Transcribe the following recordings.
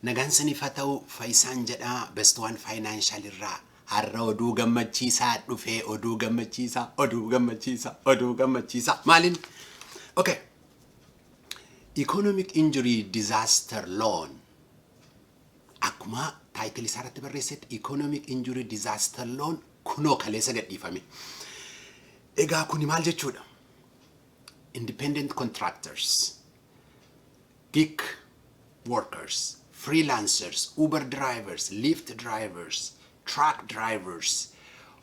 Nagaan siniif haa ta'u. Faayisaan jedhaa Best One Financial irraa. Har'a oduu gammachiisaa dhufee, oduu gammachiisaa, oduu gammachiisaa, oduu gammachiisaa. Maaliin? Okay. Economic Injury Disaster Loan. Akkuma title isaa irratti barreessetti, Economic Injury Disaster Loan kunoo kaleessa gadhiifame. Egaa kuni maal jechuudha? Independent contractors, gig workers, freelancers, Uber drivers, Lyft drivers, truck drivers,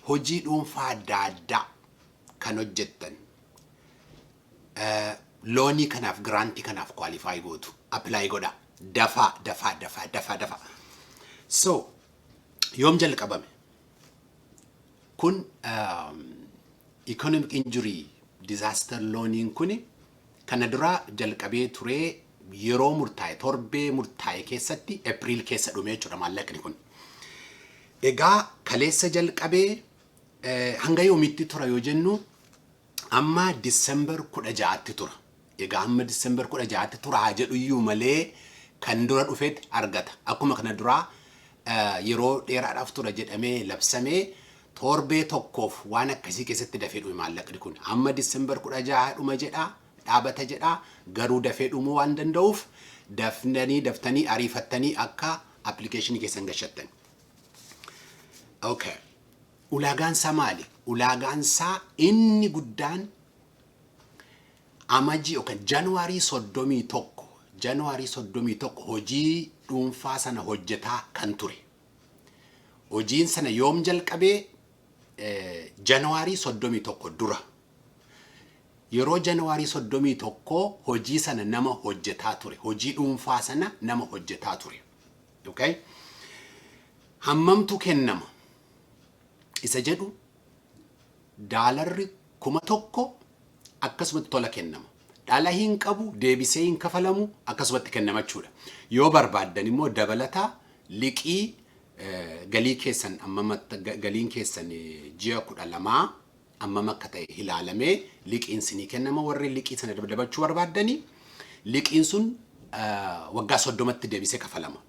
hojii dhuunfaa adda addaa kan hojjettan loan kanaaf, grant kanaaf qualify gootu. Apply godha. Dafaa, dafaa, dafaa, dafaa, dafaa. So, yoom jalqabame? Kun economic injury disaster loaniin kuni kana dura jalqabee turee, yeroo murtaa'e, torbee murtaa'e keessatti, April keessa dhume jechuudha maallaqni kun. Egaa kaleessa jalqabee hanga yoomitti tura yoo jennu, amma December 16tti tura. Egaa amma December 16tti tura haa jedhu iyyuu malee, kan dura dhufetti argata. Akkuma kana duraa yeroo dheeraadhaaf tura jedhamee labsamee, torbee tokkoof waan akkasii keessatti dafee dhume maallaqni kun. Amma December 16 dhuma jedhaa, dhaabata jedhaa, garuu dafee dhumuu waan danda'uuf daftanii daftanii ariifattanii akka application keessan gashattan. Okay. Ulaagaan isaa maali? Ulaagaan isaa inni guddaan Amajii yookaan January 31, January 31 hojii dhuunfaa sana hojjetaa kan ture. Hojiin sana yoom jalqabee? January 31 dura. Yeroo January 31 hojii sana nama hojjetaa ture. Hojii dhuunfaa sana nama hojjetaa ture. Okay? Hammamtu kennama? Isa jedhu, daalarri 1000 akkasumatti tola kennama. Dhala hin qabu, deebisee hin kafalamu, akkasumatti kennama jechuudha. Yoo barbaaddan immoo dabalataa liqii galii keessan ammam, galiin keessan ji'a 12 ammam akka ta'e ilaalamee liqiin sinii kennama. Warri liqii sana dabdabachuu barbaaddanii, liqiin sun waggaa 30tti deebisee kafalama.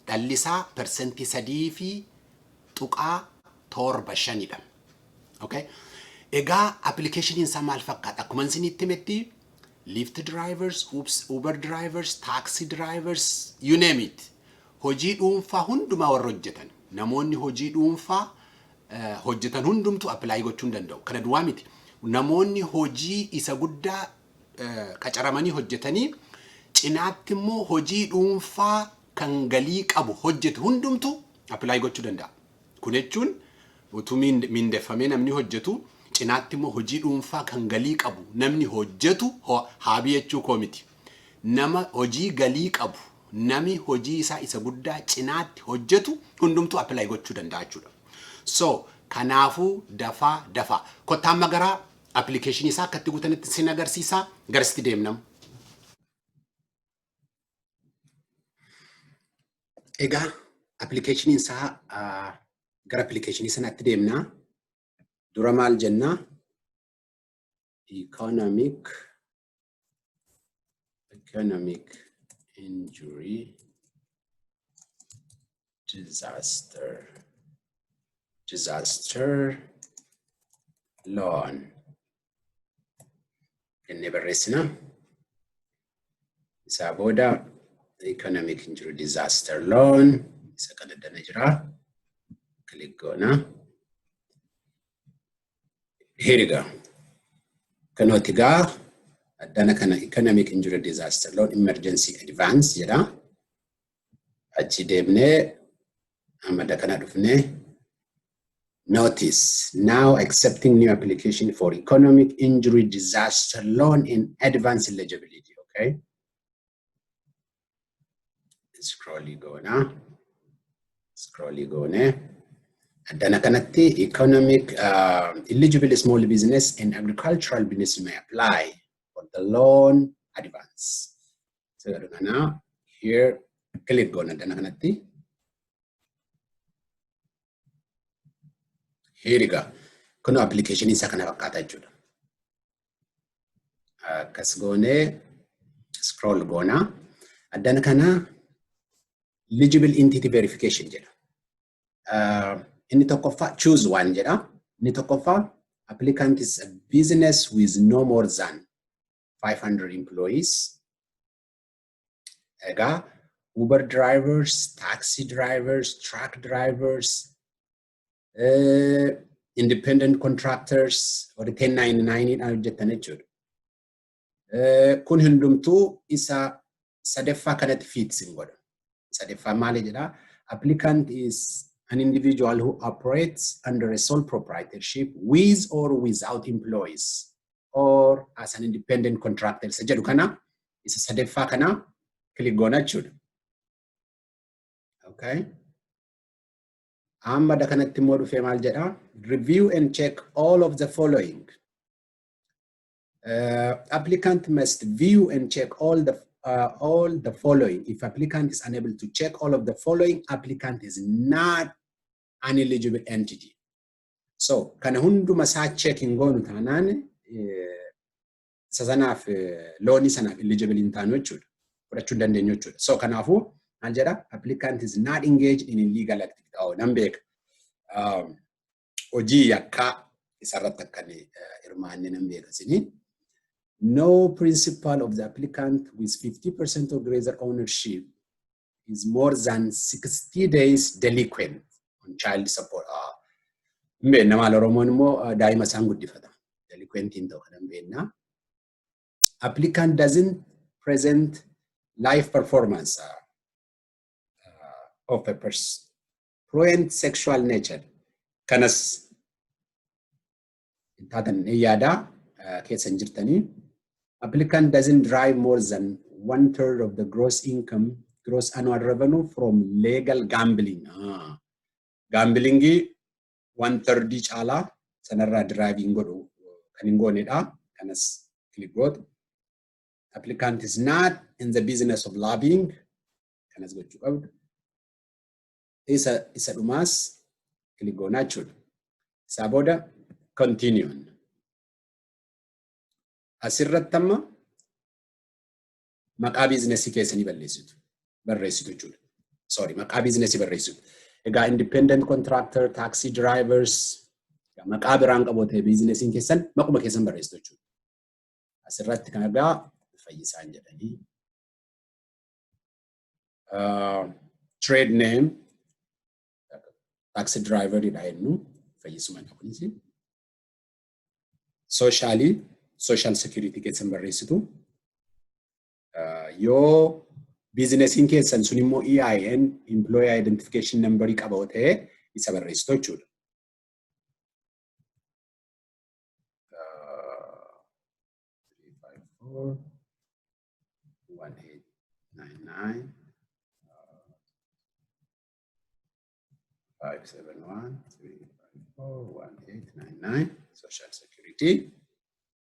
Dhalli isaa 3.75%dha. Okay? Egaa applicationiin isaa maal fakkaata? Akkuma isinitti himetti, Lyft drivers, Uber drivers, taxi drivers, you name it. Hojii dhuunfaa hundumaa warra hojjetan, namoonni hojii dhuunfaa hojjetan hundumtu apply gochuu hin danda'u. Kana duwwaa miti. Namoonni hojii isa guddaa qacaramanii hojjetanii, cinaatti immoo hojii dhuunfaa kan galii qabu hojjetu hundumtu apply gochuu danda'a. Kun jechuun utuu miindeffamee namni hojjetu, cinaatti immoo hojii dhuunfaa kan galii qabu namni hojjetu, haabii jechuu koo miti. Nama hojii galii qabu, nami hojii isaa isa guddaa cinaatti hojjetu hundumtuu apply gochuu danda'a jechuudha. So kanaafuu dafaa, dafaa. Kottaa amma gara application isaa akkatti guutanitti sin agarsiisaa, garasitti deemnam. Egaa applicationiin isaa, gara application sanaatti deemnaa. Dura maal jennaa? Economic injury disaster loan jennee barreessina. Isaa booda economic injury disaster loan isa kana dana jira. Click goona. Here you go. Kanooti gaa addana kana economic injury disaster loan emergency advance jedha. Achi deemnee amma kana dhufnee, notice: now accepting new application for economic injury disaster loan in advance eligibility. Okay. Scroll goona. Scroll goone. Addana kanatti economic eligible small business and agricultural business may apply for the loan advance. So kana here click goona addana kanatti. Here you go. Kun application isaa kana fakkaata jechuudha. Akkas goonee scroll goona. Addana kana Eligible entity verification jedha. Inni tokkoffaa choose one jedha. Inni tokkoffaa, applicant is a business with no more than 500 employees. Egaa Uber drivers, taxi drivers, truck drivers, independent contractors, warri 1099 dhaan hojjetan jechuudha. Kun hundumtuu isa sadaffaa kanatti fits hin godhu. Sadaffaa maali jedhaa? Applicant is an individual who operates under a sole proprietorship with or without employees or as an independent contractor isa jedhu kana, isa sadaffaa kana click goona jechuudha. Okay. Amma da kanatti immoo dhufee maal jedhaa? Review and check all of the following. Applicant must view and check all the following. If applicant is unable to check all of the following, applicant is not an eligible entity. So kana hunduma isaa check hin goonu taanaan isa sanaaf, loanii sanaaf eligible hin taanu jechuudha. Fudhachuu hin dandeenyu jechuudha. So kanaafuu maal jedha? Applicant is not engaged in illegal activity. Oh, nan beeka. Hojii yakkaa isarratti akka hirmaanne nan beeka isinii. No principal of the applicant with 50% or greater ownership is more than 60 days delinquent on child support. Hin beekna maal, Oromoon immoo daa'ima isaan guddifata. Delinquent hin ta'u kana hin beekna. Applicant doesn't present live performance of a prurient sexual nature. Kanas hin taatan ni yaadaa keessa hin jirtanii. Applicant doesn't derive more than one third of the gross income, gross annual revenue from legal gambling. Gamblingii one third caalaa sanarraa derive hin godhu kan hin goonedha. Kanas click gootu. Applicant is not in the business of lobbying. Kanas gochuu qabdu. Isa dhumaas click goonaa jechuudha. Isaa booda continue. Asirratti amma maqaa businessii keessanii balleessitu. Barreessitu jechuudha. Sorry, maqaa businessii barreessitu. Egaa independent contractor, taxi drivers, maqaa biraan qabu ta'e businessiin keessan maquma keessan barreessitu jechuudha. Asirratti kan argaa Fayyisaan jedhanii. Trade name taxi driveridha jennu, Fayyisuma kunis. Socialii, social security keessan barreessitu. Yoo businessiin keessan sun immoo EIN, Employee Identification Number, qaba ta'e isa barreessitu jechuudha. 354 1899 571 354 1899, social security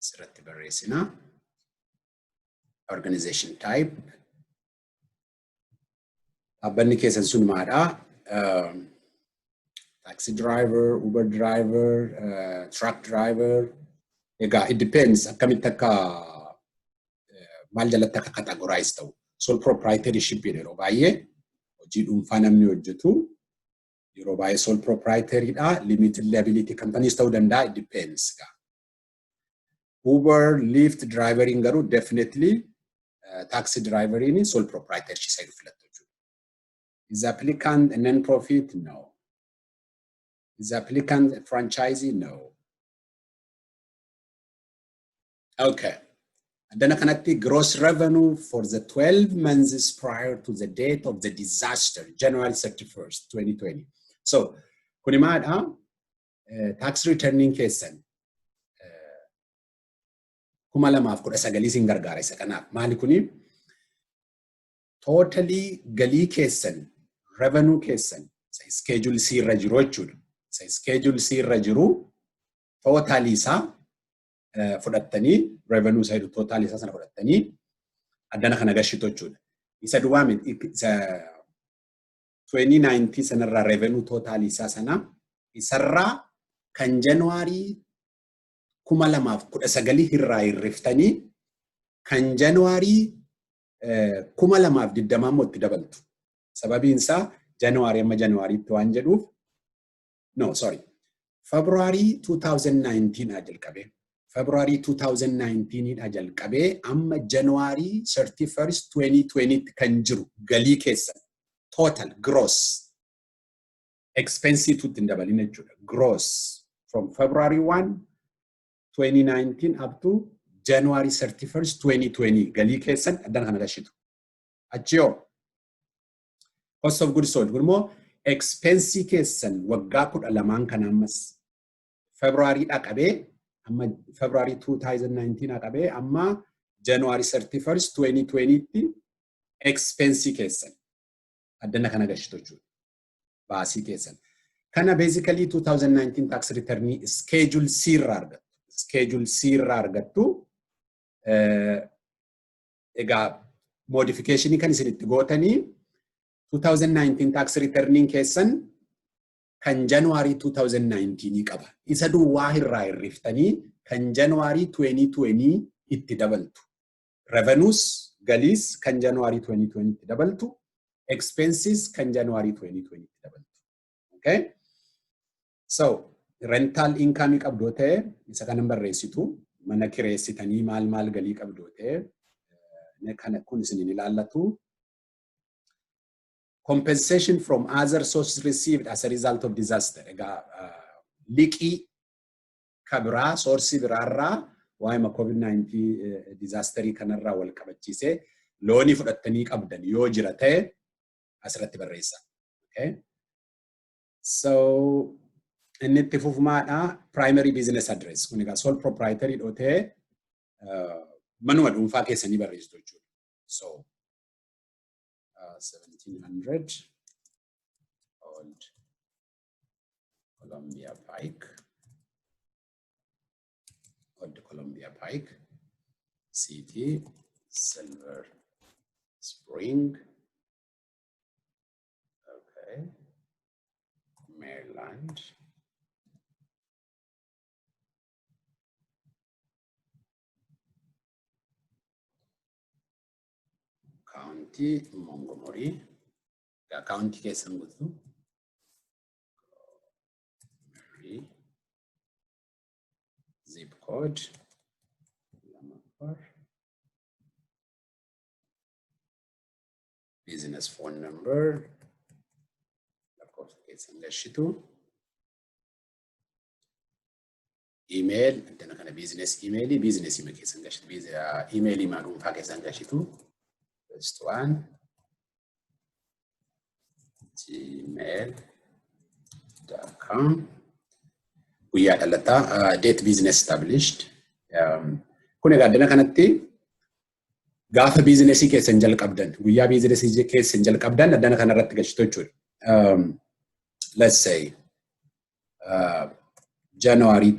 asirratti barreessina. Organization type, dhaabbanni keessan sun maadha? Taxi driver, Uber driver, truck driver. Egaa it depends akkamitti akka maal jalatti akka categorize ta'u. Sole proprietorship yeroo baay'ee hojii dhuunfaa namni hojjetu yeroo baay'ee sole proprietorship, limited liability companies ta'uu danda'a, it depends. Uber, Lyft driveriin garuu definitely taxi driveriin sole proprietorship isa filattu jechuudha. Is applicant a non-profit? No. Is applicant a franchisee? No. Okay. Addana kanatti gross revenue for the 12 months prior to the date of the disaster, January 31st, 2020. So, kuni maadha? Tax returning keessan 2019 sin gargaara isa kanaaf. Maali kuni? Totally galii keessan, revenue keessan, isa schedule C irra jiru jechuudha. Isa schedule C irra jiru totalii isaa fudhattanii, revenue isa jedhu totalii isaa sana fudhattanii addana kana gashitu jechuudha. Isa duwwaa miti, isa 2019 sanarraa revenue totalii isaa sana isarraa kan January 2019 irraa hirriftanii kan January 2020 immoo itti dabaltu. Sababiin isaa January amma Januaryitti waan jedhuuf, no, sorry. February 2019 dha jalqabee. February 2019 dha jalqabee amma January 31st 2020 kan jiru galii keessan total gross expense tutti hin dabalin jechuudha. Gross from February 1 2019 up to January 31st 2020 galii keessan addana kana gashitu. Achi yoo cost of goods sold kun immoo expense keessan waggaa 12n kana, ammas February dha qabee amma February 2019 dha qabee amma January 31st 2020 tti expense keessan addana kana gashitu jechuudha. Baasii keessan. Kana basically 2019 tax return schedule C irraa argattu. Schedule C irraa argattu. Egaa modification kan isin itti gootanii 2019 tax return keessan kan January 2019 qaba. Isa duwwaa irraa hirriftanii kan January 2020 itti dabaltu. Revenues, galiis kan January 2020 itti dabaltu. Expenses kan January 2020 itti dabaltu. Okay? So, rental income qabdoo ta'e isa kanan barreessitu, mana kireessitanii maal maal galii qabdoo ta'e kana kun isiniin ilaallatu. Compensation from other sources received as a result of disaster. Egaa liqii kabiraa source biraarraa waa'ima COVID-19 disasterii kanarraa wal qabachiisee loanii fudhattanii qabdan yoo jira ta'e asirratti barreessa. Okay? So inni itti fufumaadha, primary business address. Kun egaa sole proprietor dhoo ta'e manuma dhuunfaa keessanii barreessitu jechuudha. So 1700 Old Columbia Pike, Old Columbia Pike, City, Silver Spring, okay, Maryland. County Montgomery. Egaa county keessan guutu. Montgomery. Zip code 24. Business phone number lakkoofsa keessan gashitu. Email iddoo kana business email, business email keessan gashitu. Email maa dhuunfaa keessan gashitu. First one gmail.com. Guyyaa dhalataa, date business established. Kun egaa addana kanatti gaafa businessii keessan jalqabdan, guyyaa businessii keessan jalqabdan addana kanarratti gashitu jechuudha. Let's say January 1,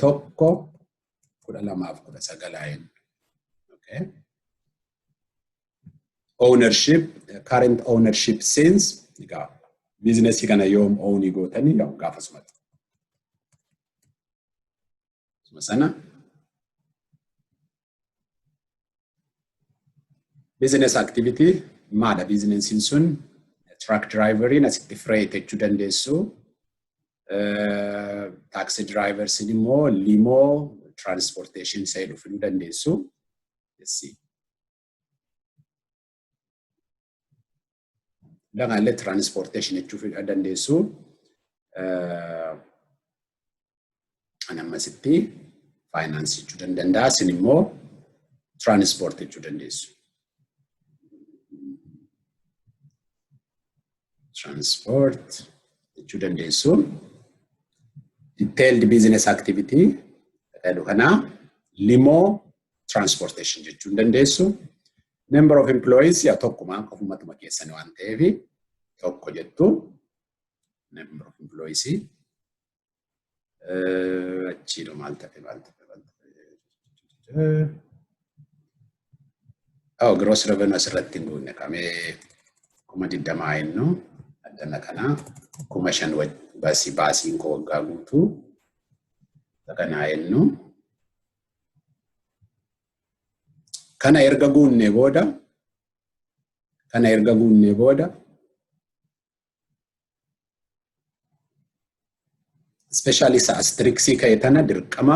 2019. Okay. Ownership, current ownership since, egaa businessii kana yoom ownii gootanii yoo gaafasumatti. Suma sana. Business activity maadha businessiin sun? Truck driveriin asitti freight jechuu dandeessu. Taxi driversin immoo limo transportation isa jedhu fiduu dandeessu. Let's see. Dangaallee transportation jechuu fiduu dandeessu. Ani ammasitti finance jechuu danda'a. Isin immoo transport jechuu dandeessu. Transport jechuu dandeessu. Detailed business activity jedhu kana limo transportation jechuu dandeessu. Number of employees yaa tokkuma, qofumatuma keessan waan ta'eef tokko jettu. Number of employees achiidha. Maal ta'e, maal ta'e, maal ta'e? Oh, gross revenue asirratti hin guunne. Qabee 20,000 jennu addana kana, 5,000 baasii, baasiin koo waggaa guutuu kanaa jennu. Kana erga guunnee booda, kana erga guunnee booda Especially isa asteriskii ka'e tana dirqama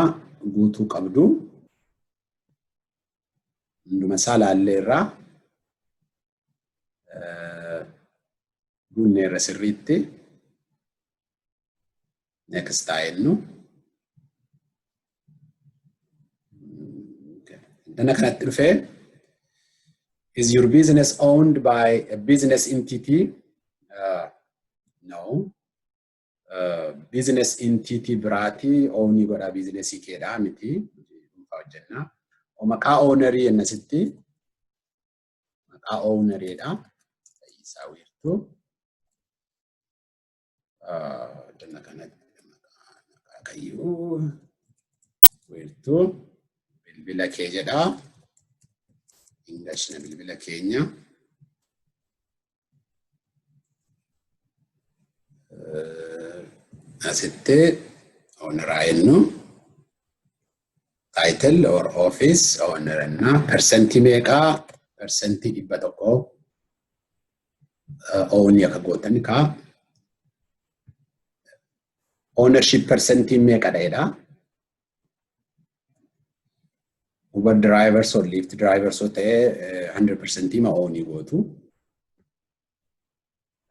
guutuu qabdu. Hunduma isaa laalleerraa guunneerra sirriitti. Next haa jennu. Dana kanatti dhufee, is your business owned by a business entity? No. Business entity biraati ownii godhaa businessii keedhaa miti, dhuunfaa hojjennaa. Maqaa ownerii ennasitti maqaa owneriidha. Fayyisaa Wiirtuu. Dana kanatti maqaa Kayyuu Wiirtuu, bilbila kee jedhaa. Hin gashina bilbila keenya. Asitti owneraa jennu, title or office owner enna, persentii meeqaa, 100% ownii akka gootan kaa, ownership persentii meeqadha jedha. Uber drivers or Lyft drivers yoo ta'e 100% ma ownii gootu.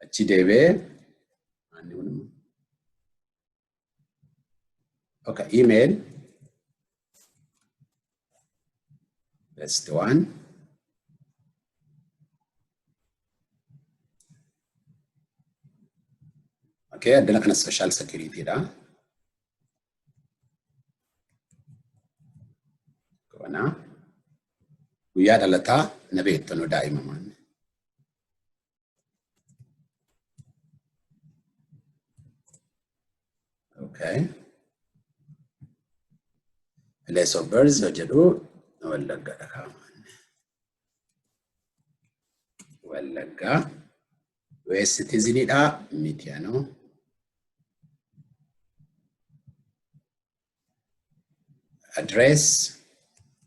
Achi deebi'ee, okay, email best one. Okay, addana kana social security dha. Kana guyyaa dhalataa na beektanu daa'imamaan. Okay. Place of birth yoo jedhu Wallaggaadha kaa'aman. Wallaggaa. US citizenidha miti anoo. Address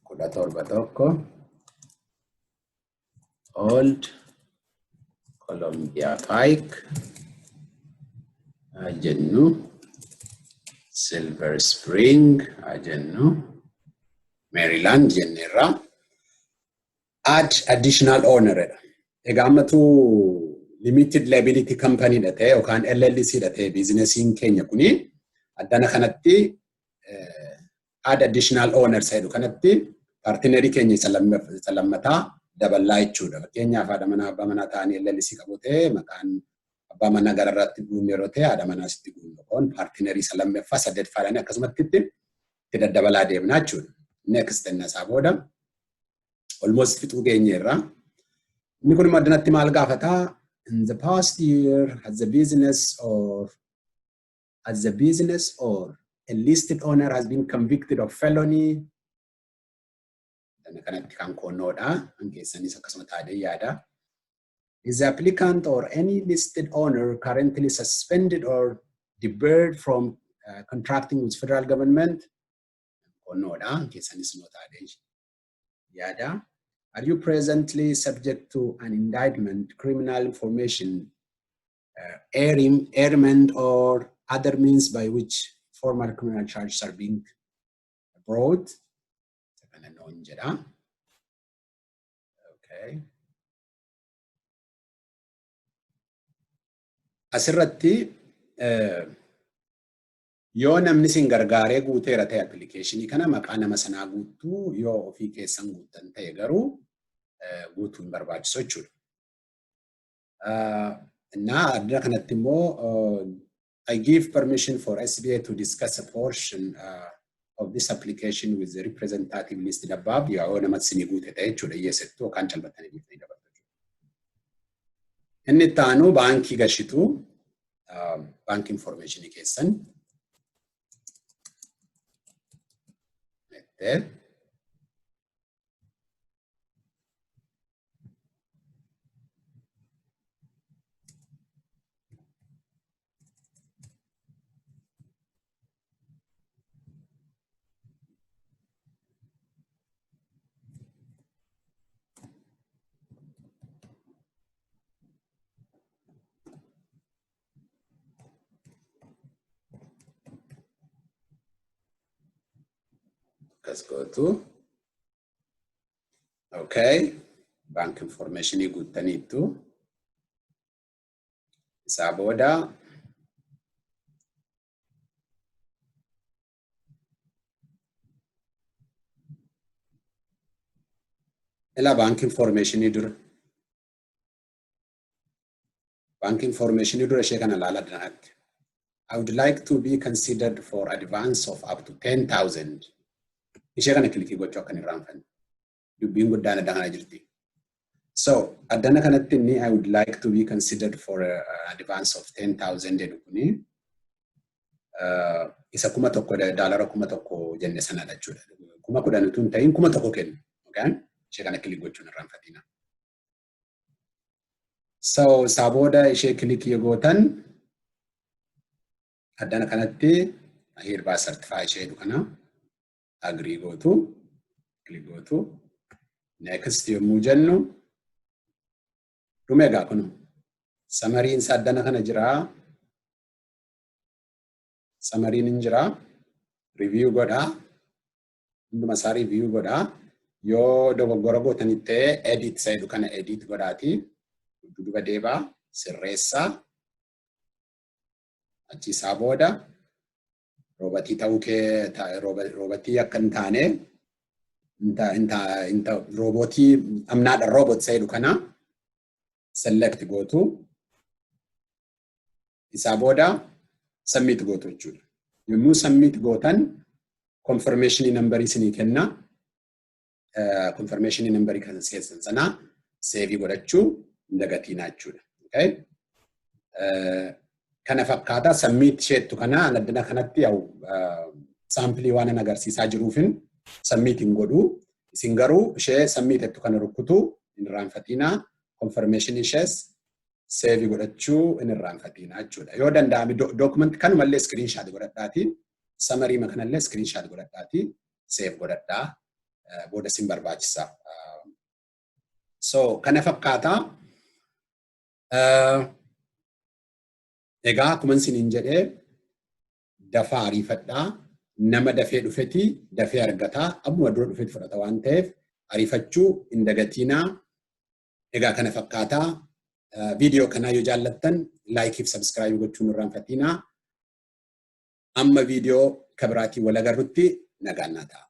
17 1 Old Columbia Pike jennu, Silver Spring jennu, Maryland jenneerra. Add additional owner dha. Egaa ammatu limited liability company dha ta'e yookaan LLC dha ta'e businessiin keenya kuni, addana kanatti add additional owners jedhu kanatti partnerii keenya isa lammataa daballaa jechuudha. Fakkeenyaaf, haadha manaa abbaa manaa ta'anii LLC qabu ta'e, maqaan abbaa manaa gararraatti guunne yeroo ta'e, haadha manaa sitti guunne kun partnerii isa lammaffaa saddeetffaadhaan akkasumatti itti daddabalaa deemna jechuudha. Next enna isaa booda almost fixuu geenyeerra. Inni kun immoo addanatti maal gaafataa? In the past year, has the business or a listed owner has been convicted of felony? Dana kanatti kan koonnoodha. Kan keessanis akkasuma taatee yaada. Is the applicant or any listed owner currently suspended or debarred from contracting with federal government? Koonnoodha. Kan keessanis no taatee yaada. Are you presently subject to an indictment, criminal information, arraignment, or other means by which formal criminal charges are being brought? Kana noon jedha. Okay. Asirratti yoo namni sin gargaaree guuteera ta'e applicationii kana, maqaa nama sanaa guuttuu, yoo ofii keessan guuttan ta'e garuu guutuu hin barbaachisu jechuudha. Innaa addana kanatti immoo I give permission for SBA to discuss a portion of this application with the representative listed above, yoo nama sinii guute ta'e jechuudha, hiyyeessettu yookaan calbattanii dhiiftanii dabartu. Inni itti aanu baankii gashitu, baankii informationii keessan jettee. Akkas gootu. Okay. Bank informationii guuttaniittu. Isaa booda ilaa bank informationii dura. Bank informationii dura ishee kana ilaala danatti. "I would like to be considered for advance of up to 10,000." Ishee kana click gochuu akka hin irraanfanne. Dubbiin guddaan adda kana jirti. So, addana kanatti inni "I would like to be considered for an advance of 10,000" jedhu kuni isa 1,000, $1,000 jenne sanadha jechuudha. 10,000 utuu hin ta'in 1,000 kennu. Okay? Ishee kana click gochuun irraanfatina. So, isaa booda ishee click yoo gootan addana kanatti "hereby certify" ishee jedhu kana agree gootu, click gootu. Next yommuu jennu dhume. Egaa kun summaryn isaa addana kana jira. Summaryn hin jira. Review godhaa. Hunduma isaa review godhaa. Yoo dogoggora gootanii ta'e edit isa jedhu kana edit godhaati. Duduba deebaa sirreessaa. Achi isaa booda robotii ta'uu kee, robotii akka hin taane, robotii "I'm not a robot" isa jedhu kana select gootu. Isaa booda submit gootu jechuudha. Yommuu submit gootan confirmation number isinii kenna. Confirmation number kan keessan sana save godhachuu hin dagatiinaa jechuudha. Okay? Kana fakkaata. Submit isheettu kana addana kanatti yaa'u sample waan an agarsiisaa jiruufin submit hin godhu. Isin garuu ishee submit jettu kana rukkutu hin irraanfatinaa. Confirmation ishees save godhachuu hin irraanfatinaa jechuudha. Yoo danda'ame document kanumallee screenshot godhadhaati. Summary kanallee screenshot godhadhaati. Save godhadhaa. Booda isin barbaachisa. So kana fakkaata. Egaa akkuma isiniin jedhee dafaa ariifadhaa. Nama dafee dhufeti dafee argataa. Ammuma dura dhufeeti fudhata waan ta'eef ariifachuu hin dagatiinaa. Egaa kana fakkaataa. Viidiyoo kanaa yoo jaallattan like fi subscribe gochuun hin irraanfatinaa. Amma viidiyoo kabiraatiin wal agarrutti nagaan naa ta'a.